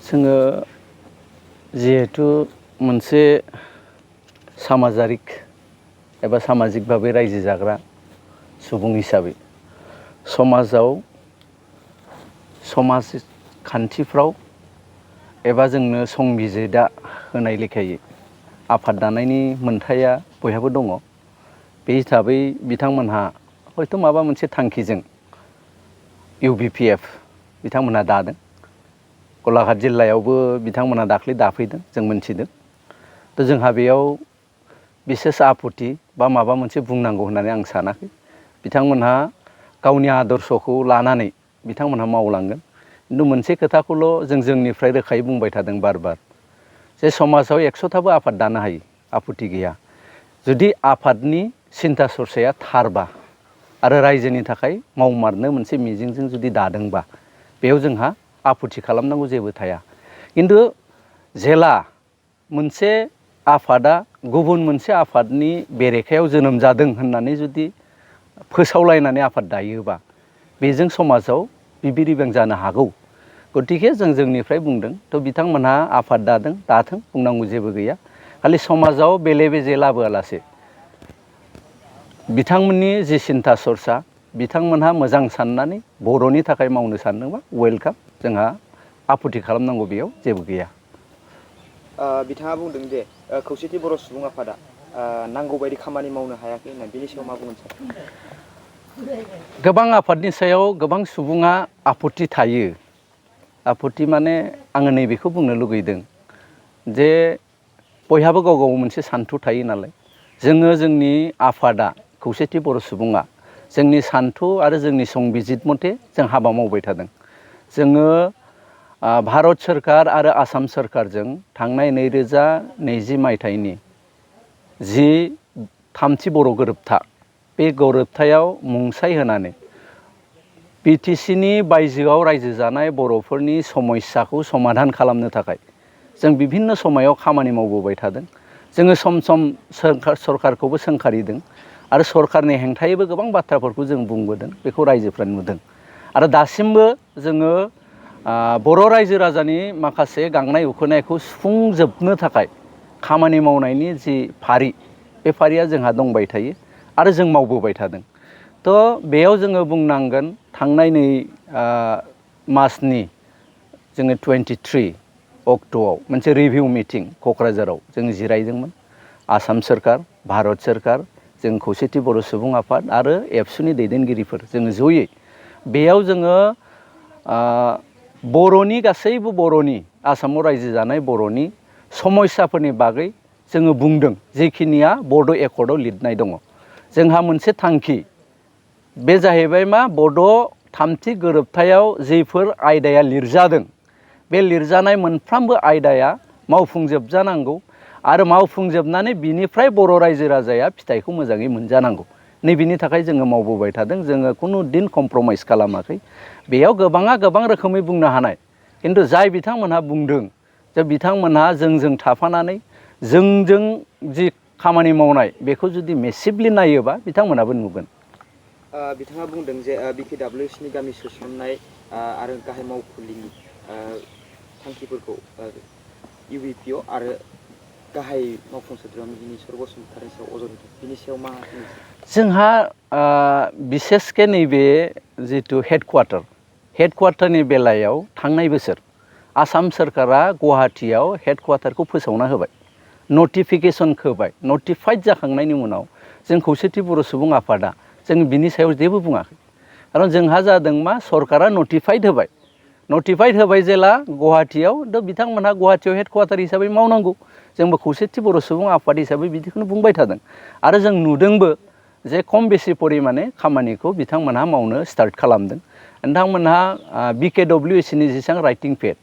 जोङो जिहेथु मोनसे सामाजारिक एबा सामाजिक भाबै रायजो जाग्रा सुबुं हिसाबै समाजाव समाज खान्थिफ्राव एबा जोंनो संबिजिदा होनाय लेखायै आफाद दानायनि मोन्थाया बयहाबो दङ। बे हिसाबै बिथांमोनहा हयथ' माबा मोनसे थांखिजों UBPF बिथांमोनहा दादों। गलाघाट जिल्लायावबो बिथांमोनहा दाख्लै दाफैदों जों मोनथिदों। थ' जोंहा बेयाव बिसेस आपत्ति बा माबा मोनसे बुंनांगौ होननानै आं सानाखै। बिथांमोनहा गावनि आदर्शखौ लानानै बिथांमोनहा मावलांगोन। खिन्थु मोनसे खोथाखौल' जोंनिफ्राय रोखायै बुंबाय थादों बार बार जे समाजाव 100थाबो आफाद दानो हायो, आपत्ति गैया। जुदि आफादनि सिन्था सरसाया थारबा आरो रायजोनि थाखाय मावमारनो मोनसे मिजिंजों जुदि दादोंबा बेयाव जोंहा आपत्ति खालामनांगौ जेबो थाया। खिन्थु जेला मोनसे आफादा गुबुन मोनसे आफादनि बेरेखायाव जोनोम जादों होननानै जुदि फोसावलायनानै आफाद दायोबा बेजों समाजाव बिबिर बिबां जानो हागौ। गतिके जोंनिफ्राय बुंदों। थ' बिथांमोनहा आफाद दादों, दाथों, बुंनांगौ जेबो गैया। खालि समाजाव बेले बेजे लाबोआलासे बिथांमोननि जि सिन्था सरसा बिथांमोनहा मोजां साननानै बर'नि थाखाय मावनो सानदोंबा वेलकाम, जोंहा आपत्ति खालामनांगौ बेयाव जेबो गैया। बिथाङा बुंदों जे खौसेथि बर' सुबुं आफादा नांगौ बायदि खामानि मावनो हायाखै होननानै, बिनि सायाव मा बुंगोन सार? गोबां आफादनि सायाव गोबां सुबुङा आपत्ति थायो। आपत्ति माने आङो नैबेखौ बुंनो लुगैदों जे बयहाबो गाव गाव मोनसे सान्थौ थायो नालाय। जोंनि आफादा खौसेथि बर' सुबुङा जोंनि सान्थौ आरो जोंनि संबिजित मथे जों हाबा मावबाय थादों। जोङो भारत सोरखार आरो आसाम सोरखारजों थांनाय 2020 मायथाइनि जि थामथि बर' गोरोबथा, बे गोरोबथायाव मुंसाइ होनानै BTCनि बायजोआव रायजो जानाय बर'फोरनि समस्याखौ समाधान खालामनो थाखाय जों बिभिन्न समायाव खामानि मावबोबाय थादों। जोङो सम सम सरखारखौबो सोंखारिदों आरो सरखारनि हेंथायैबो गोबां बाथ्राफोरखौ जों बुंबोदों। बेखौ रायजोफ्रा नुदों आरो दासिमबो जोङो बर' रायजो राजानि माखासे गांनाय उखैनायखौ सुफुंजोबनो थाखाय खामानि मावनायनि जि फारि, बे फारिया जोंहा दंबाय थायो आरो जों मावबोबाय थादों। थ' बेयाव जोङो बुंनांगोन थांनाय नै मासनि जोङो 23 अक्ट'आव मोनसे रिभिउ मिटिं क'क्राझाराव जों जिरायदोंमोन। आसाम सोरखार, भारत सोरखार, जों खौसेथि बर' सुबुं आफाद आरो एबसुनि दैदेनगिरिफोर जोङो जयै बेयाव जोङो बर'नि गासैबो बर'नि आसामाव रायजो जानाय बर'नि समस्याफोरनि बागै जोङो बुंदों, जेखिनिया बड' एकर्डआव लिरनाय दङ। जोंहा मोनसे थांखि, बे जाहैबाय मा, बड' थामथि गोरोबथायाव जेफोर आयदाया लिरजादों बे लिरजानाय मोनफ्रोमबो आयदाया मावफुंजोबजानांगौ आरो मावफुंजोबनानै बिनिफ्राय बर' रायजो राजाया फिथाइखौ मोजाङै मोनजानांगौ। नैबेनि थाखाय जोङो मावबोबाय थादों। जोङो खुनु दिन कमप्रमाइस खालामाखै। बेयाव गोबाङा गोबां रोखोमै बुंनो हानाय, खिन्थु जाय बिथांमोनहा बुंदों जे बिथांमोनहा जोंजों थाफानानै जोंजों जि खामानि मावनाय बेखौ जुदि मेसिभलि नायोबा बिथांमोनाबो नुगोन। बिथाङा बुंदों जे BKWSनि गामि सोसननाय आरो गाहाय मावखुलिनि थांखिफोरखौ UBPO आरो गाहाय मावफुं सोद्रोमा मिनिस्वर बसुमतारिनि सायाव अजद होदों। बिनि सायाव मा बुंनो सानो? जोंहा बिसेसके नैबे जिथु हेडक्वार्टारनि बेलायाव थांनाय बोसोर आसाम सोरखारा गुवाहाटियाव हेडक्वार्टारखौ फोसावना होबाय, नटिफिकेसन होबाय। नटिफाइड जाखांनायनि उनाव जों खौसेथि बर' सुबुं आफादा जों बिनि सायाव जेबो बुङाखै। खारन जोंहा जादों मा, सरकारा नटिफाइड होबाय। नटिफाइड होबाय जेला गुवाहाटियाव, थ' बिथांमोनहा गुवाहाटियाव हेडक्वार्टार हिसाबै मावनांगौ। जोंबो खौसेथि बर' सुबुं आफाद हिसाबै बिदिखौनो बुंबाय थादों आरो जों नुदोंबो जे खम बेसि परिमाणे खामानिखौ बिथांमोनहा मावनो स्टार्ट खालामदों। नोंथांमोनहा BKWSनि जेसेबां राइटिं पेड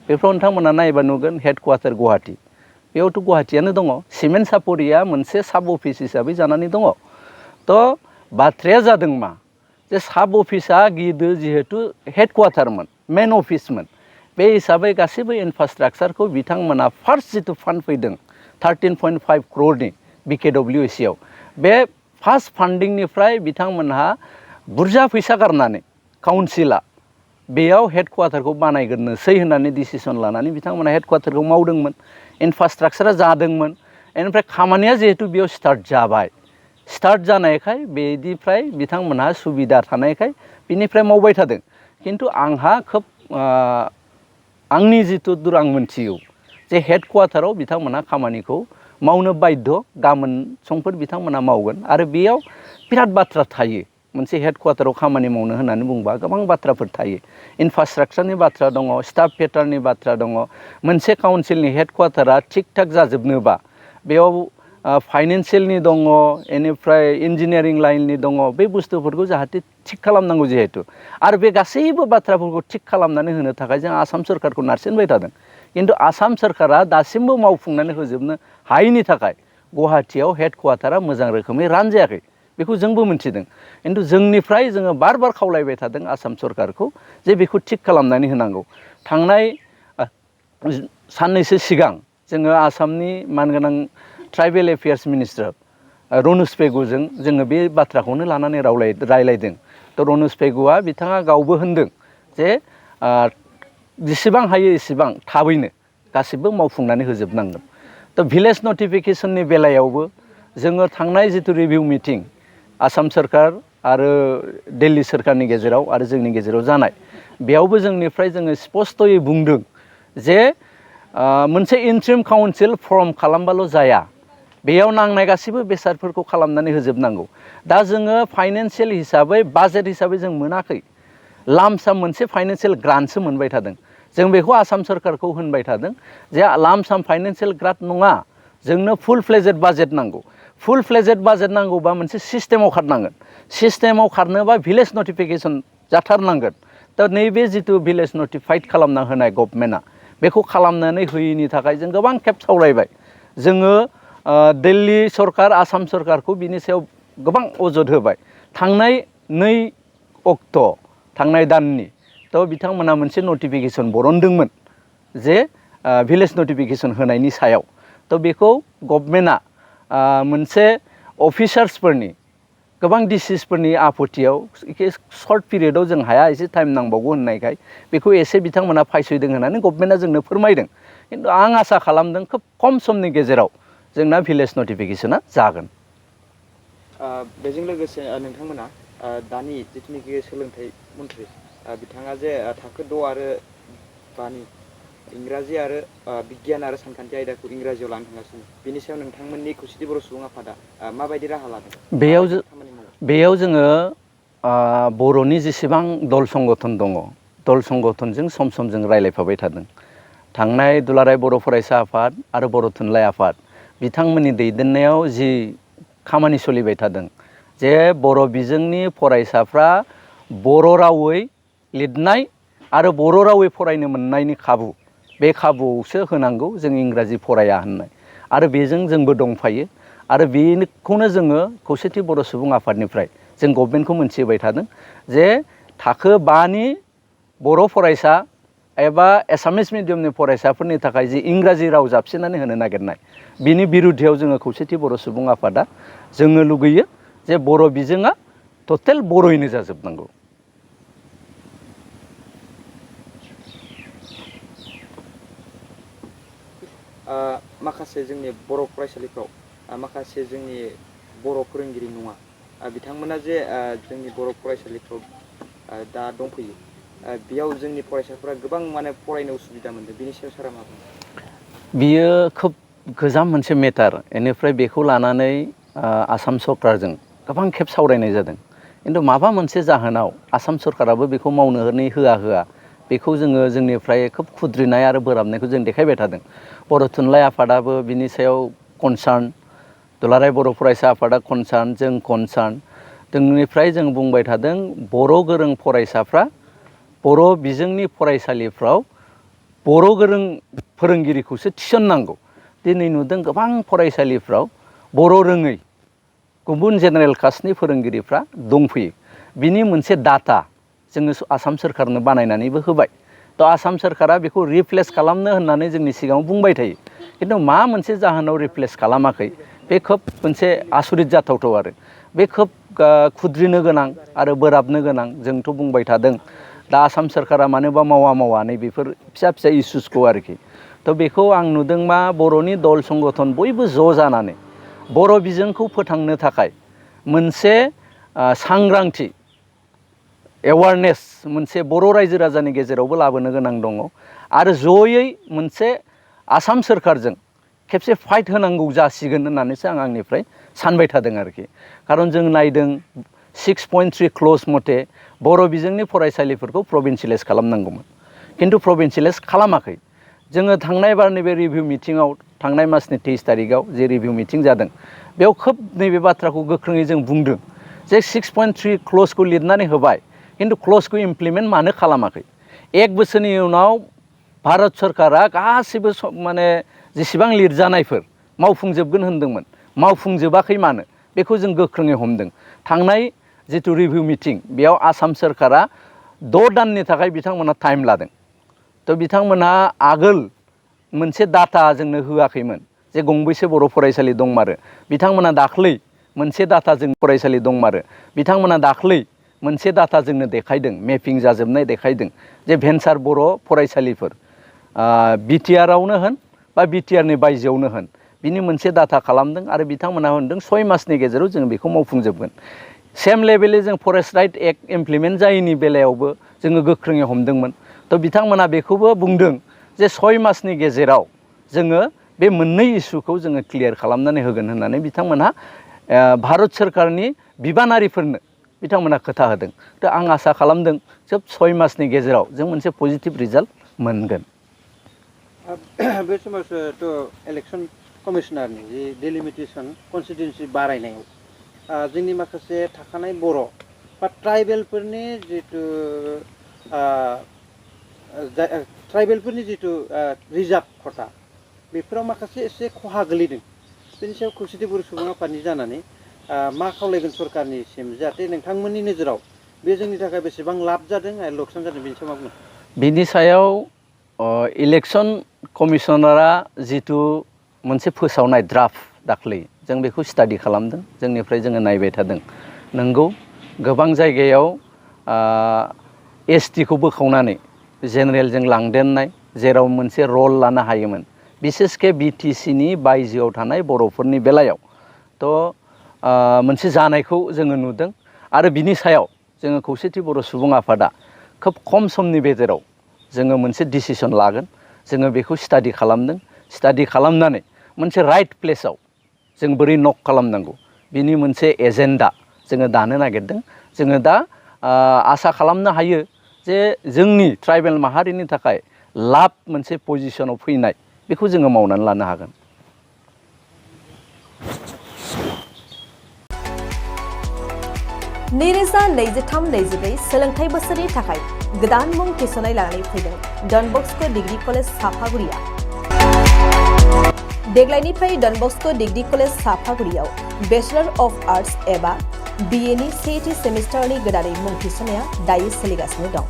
बेफोराव नोंथांमोनहा नायबा नुगोन हेडक्वार्टार गुवाहाटि, बेयावथ' गुवाहाटियानो दङ। सिमेन्ट सापरिया मोनसे साब अफिस हिसाबै जानानै दङ। थ' बाथ्राया जादों मा, जे साब अफिसा गिदो जिहेतु हेडक्वार्टारमोन, मेन अफिसमोन, बे हिसाबै गासैबो इनफ्रास्ट्राक्चारखौ बिथांमोना फार्स्ट जिथु फान्ड फैदों 13.5 crore BKWSआव, बे फार्स्ट फान्डिंनिफ्राय बिथांमोनहा बुरजा फैसा गारनानै काउन्सिला बेयाव हेडक्वार्टारखौ बानायग्रोनोसै होननानै डिसिसन लानानै बिथांमोना हेडक्वार्टारखौ मावदोंमोन। इनफ्रास्ट्राक्चारा जादोंमोन। बेनिफ्राय खामानिया जिहेतु बेयाव स्टार्ट जाबाय, स्टार्ट जानायखाय बेनिफ्राय बिथांमोनहा सुबिदा थानायखाय बिनिफ्राय मावबाय थादों। खिन्थु आंहा खोब आंनि जिथु दुर आं मोनथिगौ जे हेडक्वार्टाराव बिथांमोनहा खामानिखौ मावनो बाध्य, गाबोन समफोर बिथांमोना मावगोन। आरो बेयाव बिराद बाथ्रा थायो। मोनसे हेडक्वार्टाराव खामानि मावनो होननानै बुंबा गोबां बाथ्राफोर थायो। इनफ्रास्ट्राक्चारनि बाथ्रा दङ, स्टाफ पेटार्ननि बाथ्रा दङ। मोनसे काउन्सिलनि हेडक्वार्टारा थिग थाक जाजोबनोबा बेयाव फाइनेन्सियेलनि दङ, बेनिफ्राय इन्जिनियारिं लाइननि दङ। बे बुस्थुफोरखौ जाहाथे थिग खालामनांगौ जिहेतु। आरो बे गासैबो बाथ्राफोरखौ थिग खालामनानै होनो थाखाय जों आसाम सोरखारखौ नारसिनबाय थादों। खिन्थु आसाम सोरखारा दासिमबो मावफुंनानै होजोबनो हायैनि थाखाय गुवाहाटियाव हेडक्वार्टारा मोजां रोखोमै रान जायाखै। बेखौ जोंबो मोनथिदों। खिन्थु जोंनिफ्राय जोङो बार बार खावलायबाय थादों आसाम सरकारखौ जे बेखौ थिग खालामनानै होनांगौ। थांनाय साननैसो सिगां जोङो आसामनि मानगोनां ट्राइबेल एफेयार्स मिनिस्टार रनज पेगुजों जोङो बे बाथ्राखौनो लानानै रायलायदों। थ' रनज पेगुआ बिथाङा गावबो होनदों जे जेसेबां हायो एसेबां थाबैनो गासिबो मावफुंनानै होजोबनांगोन। थ' भिलेज नटिफिकेसननि बेलायावबो जोङो थांनाय जिथु रिभिउ मिटिं आसाम सोरखार आरो दिल्ली सोरखारनि गेजेराव आरो जोंनि गेजेराव जानाय, बेयावबो जोंनिफ्राय जोङो स्पस्तयै बुंदों जे मोनसे इन्ट्रिम काउन्सिल फर्म खालामबाल' जाया, बेयाव नांनाय गासैबो बेसादफोरखौ खालामनानै होजोबनांगौ। दा जोङो फाइनान्सियेल हिसाबै, बाजेट हिसाबै जों मोनाखै। लामसाम मोनसे फाइनान्सियेल ग्रान्टसो मोनबाय थादों। जों बेखौ आसाम सोरखारखौ होनबाय थादों जे लामसाम फाइनान्सियेल ग्रान्ट नङा, जोंनो फुल फ्लेजेड बाजेट नांगौ। फुल फ्लेजेड बाजेट नांगौबा मोनसे सिस्टेमाव खारनांगोन। सिस्टेमाव खारनोबा भिलेज नटिफिकेसन जाथारनांगोन। दा नैबे जिथु भिलेज नटिफाइड खालामना होनाय गभर्नमेन्टआ, बेखौ खालामनानै होयैनि थाखाय जों गोबां खेब सावरायबाय। जोङो दिल्ली सरकार, आसाम सरकारखौ बिनि सायाव गोबां अजद होबाय। थांनाय 2 अक्ट' थांनाय दाननि थ' बिथांमोना मोनसे नटिफिकेसन बरनदोंमोन जे भिलेज नटिफिकेसन होनायनि सायाव। थ' बेखौ गभर्नमेन्टआ मोनसे अफिसार्सफोरनि, गोबां डिसिसफोरनि आपत्तियाव सर्ट पिरियडआव जों हाया, एसे टाइम नांबावगौ होननायखाय बेखौ एसे बिथांमोना फायसयदों होननानै गभर्नमेन्टआ जोंनो फोरमायदों। खिन्थु आं आसा खालामदों खोब खम समनि गेजेराव जोंना भिलेज नटिफिकेसना जागोन। बेजों लोगोसे नोंथांमोना दानि जिथुनिखि सोलोंथाइ मन्थ्रि बिथाङा जे थाखो 6 आरो 5नि इंराजि आरो बिगियान आरो सानखान्थि आयदाखौ इंराजियाव लानो थांगासिनो, बेनि सायाव नोंथांमोननि खौसेथि बर' सुबुं आफादा माबायदि राहा लादों? बेयाव जोङो बर'नि जेसेबां दल संगठन दङ, दल संगठनजों सम सम जों रायज्लायफाबाय थादों। थांनाय दुलाराय बर' फरायसा आफाद आरो बर' थुनलाइ आफाद बिथांमोननि दैदेननायाव जि खामानि सोलिबाय थादों जे बर' बिजोंनि फरायसाफ्रा बर' रावै लिरनाय आरो बर' रावै फरायनो मोननायनि खाबु, बे खाबुआवसो होनांगौ जों इंराजि फराया होननाय। आरो बेजों जोंबो दंफायो। आरो बेखौनो जोङो खौसेथि बर' सुबुं आफादनिफ्राय जों गभर्नमेन्टखौ मोनथिहोबाय थादों जे थाखो 5नि बर' फरायसा एबा एसामिस मिडियामनि फरायसाफोरनि थाखाय जि इंराजि राव जाबसिननानै होनो नागिरनाय, बिनि बिरुद्धायाव जोङो खौसेथि बर' सुबुं आफादा जोङो लुगैयो जे बर' बिजोङा टटेल बर'यैनो जाजोबनांगौ। माखासे जोंनि बर' फरायसालिफ्राव माखासे जोंनि बर' फोरोंगिरि नङा बिथांमोना जे जोंनि बर' फरायसालिफ्राव दा दंफैयो, बेयाव जोंनि फरायसाफोरा गोबां माने फरायनो उसुबिदा मोनदों। बेनि सायाव सारा मा बुङो? बियो खोब गोजाम मोनसे मेटार। बेनिफ्राय बेखौ लानानै आसाम सरकारजों गोबां खेब सावरायनाय जादों। खिन्थु माबा मोनसे जाहोनाव आसाम सरकाराबो बेखौ मावनो होआ बेखौ जोङो जोंनिफ्राय खोब खुद्रिनाय आरो बोराबनायखौ जों देखायबाय थादों। बर' थुनलाइ आफादाबो बिनि सायाव कनसार्न, दुलाराय बर' फरायसा आफादा कनसार्न, जों कनसार्न। जोंनिफ्राय जों बुंबाय थादों बर' गोरों फरायसाफ्रा बर' बिजोंनि फरायसालिफ्राव बर' गोरों फोरोंगिरिखौसो थिसननांगौ। दिनै नुदों गोबां फरायसालिफ्राव बर' रोङै गुबुन जेनेरेल कास्टनि फोरोंगिरिफ्रा दंफैयो। बिनि मोनसे डाटा जोङो आसाम सोरखारनो बानायनानैबो होबाय। थ' आसाम सोरखारा बेखौ रिप्लेस खालामनो होननानै जोंनि सिगाङाव बुंबाय थायो। खिन्थु मा मोनसे जाहोनाव रिप्लेस खालामाखै, बे खोब मोनसे आसरित जाथावथाव आरो बे खोब खुद्रिनो गोनां आरो बोराबनो गोनां। जोंथ' बुंबाय थादों दा आसाम सोरखारा मानोबा मावा नैबेफोर फिसा फिसा इस्युसखौ आरोखि थ' बेखौ आं नुदों मा बर'नि दल संगठन बयबो ज' जानानै बर' बिजोंखौ फोथांनो थाखाय मोनसे सांग्रांथि एवारनेस मोनसे बर' रायजो राजानि गेजेरावबो लाबोनो गोनां दङ आरो जयै मोनसे आसाम सोरखारजों खेबसे फाइट होनांगौ जासिगोन होननानैसो आं आंनिफ्राय सानबाय थादों आरोखि खारन जों नायदों 6.3 क्ल'ज मथे बर' बिजोंनि फरायसालिफोरखौ प्रभिन्सियेलाइज खालामनांगौमोन खिन्थु प्रभिन्सियेलाइज खालामाखै जोङो थांनाय बारनि बे रिभिउ मिटिङाव थांनाय मासनि 23 तारिखआव जे रिभिउ मिटिं जादों बेयाव खोब नैबे बाथ्राखौ गोख्रोङै जों बुंदों जे 6.3 क्ल'जखौ लिरनानै होबाय खिन्थु क्ल'जखौ इमप्लिमेन्ट मानो खालामाखै 1 बोसोरनि उनाव भारत सरकारा गासिबो माने जेसेबां लिरजानायफोर मावफुंजोबगोन होनदोंमोन मावफुंजोबाखै मानो बेखौ जों गोख्रोङै हमदों थांनाय जिथु रिभिउ मिटिं बेयाव आसाम सोरखारा 6 दाननि थाखाय बिथांमोना टाइम लादों थ' बिथांमोनहा आगोल मोनसे डाटा जोंनो होआखैमोन जे गंबैसे बर' फरायसालि दंमारो बिथांमोना दाख्लै मोनसे डाटा जों फरायसालि दंमारो बिथांमोना दाख्लै मोनसे डाटा जोंनो देखायदों मेपिं जाजोबनाय देखायदों जे भेन्सार बर' फरायसालिफोर बिटिआरआवनो होन बा बिटिआरनि बायजोआवनो होन बिनि मोनसे डाटा खालामदों आरो बिथांमोना होनदों 6 मासनि गेजेराव जों बेखौ मावफुंजोबगोन सेम लेभेलै जों फरेस्ट राइट एक्ट इमप्लिमेन्ट जायैनि बेलायावबो जोङो गोख्रोङै हमदोंमोन थ' बिथांमोना बेखौबो बुंदों जे 6 मासनि गेजेराव जोङो बे मोननै इस्युखौ जोङो क्लियार खालामनानै होगोन होननानै बिथांमोनहा भारत सोरखारनि बिबानारिफोरनो बिथांमोना खोथा होदों थ' आं आसा खालामदों सोब 6 मासनि गेजेराव जों मोनसे पजिटिभ रिजाल्ट मोनगोन बे समावथ' इलेक्सन कमिशनारनि जि डिलिमिटेसन कनस्टिटिउन्सि बारायनायाव जोंनि माखासे थाखानाय बर' बा ट्राइबेलफोरनि जितु ट्राइबेलफोरनि जितु रिजार्भ खथा बेफोराव माखासे एसे खहा गोलैदों बेनि सायाव खौसेथि बर' सुबुं आफादनि जानानै मा खावलायगोन सरकारनिसिम जाहाथे नोंथांमोननि नोजोराव बे जोंनि थाखाय बेसेबां लाब जादों आरो लकसान जादों बेनि सायाव मा बुङो बिनि सायाव इलेक्सन कमिशनारा जितु मोनसे फोसावनाय ड्राफ्ट दाख्लै जों बेखौ स्टाडि खालामदों जोंनिफ्राय जोङो नायबाय थादों नंगौ गोबां जायगायाव एसटिखौ बोखावनानै जेनेरेलजों लांदेरनाय जेराव मोनसे रल लानो हायोमोन बिसेसके बिटिसिनि बायजोआव थानाय बर'फोरनि बेलायाव थ' मोनसे जानायखौ जोङो नुदों आरो बिनि सायाव जोङो खौसेथि बर' सुबुं आफादा खोब खम समनि गेजेराव जोङो मोनसे डिसिसन लागोन जोङो बेखौ स्टाडि खालामदों स्टाडि खालामनानै मोनसे राइट प्लेसाव जों बोरै नक खालामनांगौ बिनि मोनसे एजेन्डा जोङो दानो नागिरदों जोङो दा आसा खालामनो हायो जे जोंनि ट्राइबेल माहारिनि थाखाय लाब मोनसे पजिसनाव फैनाय बेखौ जोङो मावनानै लानो हागोन नैरोजा 23-24 सोलोंथाइ बोसोरनि थाखाय गोदान मुं थिसननाय लानानै फैदों डन बस्क' डिग्री कलेज साफागुरिया देग्लायनिफ्राय डन बस्क' डिग्री कलेज साफागुरियाव बेचलर अफ आर्ट्स एबा BA नि सेथि सेमिस्टारनि गोदानै मुं थिसननाया दायो सोलिगासिनो दं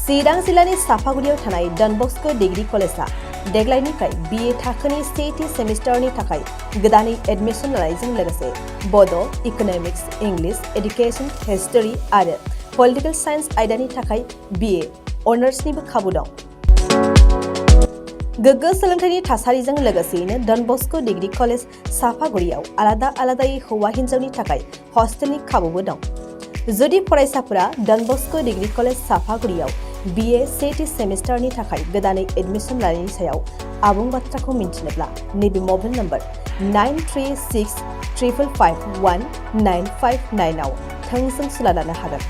चिरां जिल्लानि साफागुरियाव थानाय डन बस्क' डिग्री कलेजआ देग्लायनिफ्राय BA थाखोनि सेथि सेमिस्टारनि थाखाय गोदानै एडमिसन लानायजों लोगोसे बड', इक'नमिक्स, इंलिश, एडुकेशन, हिस्टरी आरो पलिटिकल साइन्स आयदानि थाखाय BA अनार्सनिबो खाबु दं गोग्गो सोलोंथाइनि थासारिजों लोगोसेयैनो डन बस्क' डिग्री कलेज साफागुरियाव आलादा आलादायै हौवा हिन्जावनि थाखाय हस्टेलनि खाबुबो दं जुदि फरायसाफोरा डन बस्क' डिग्री कलेज साफागुरियाव BA सेथि सेमिस्टारनि थाखाय गोदानै एडमिसन लानायनि सायाव आबुं बाथ्राखौ मिन्थिनोब्ला नैबे मबाइल नम्बर 9365551959 आव थोंजों सुला लानो हागोन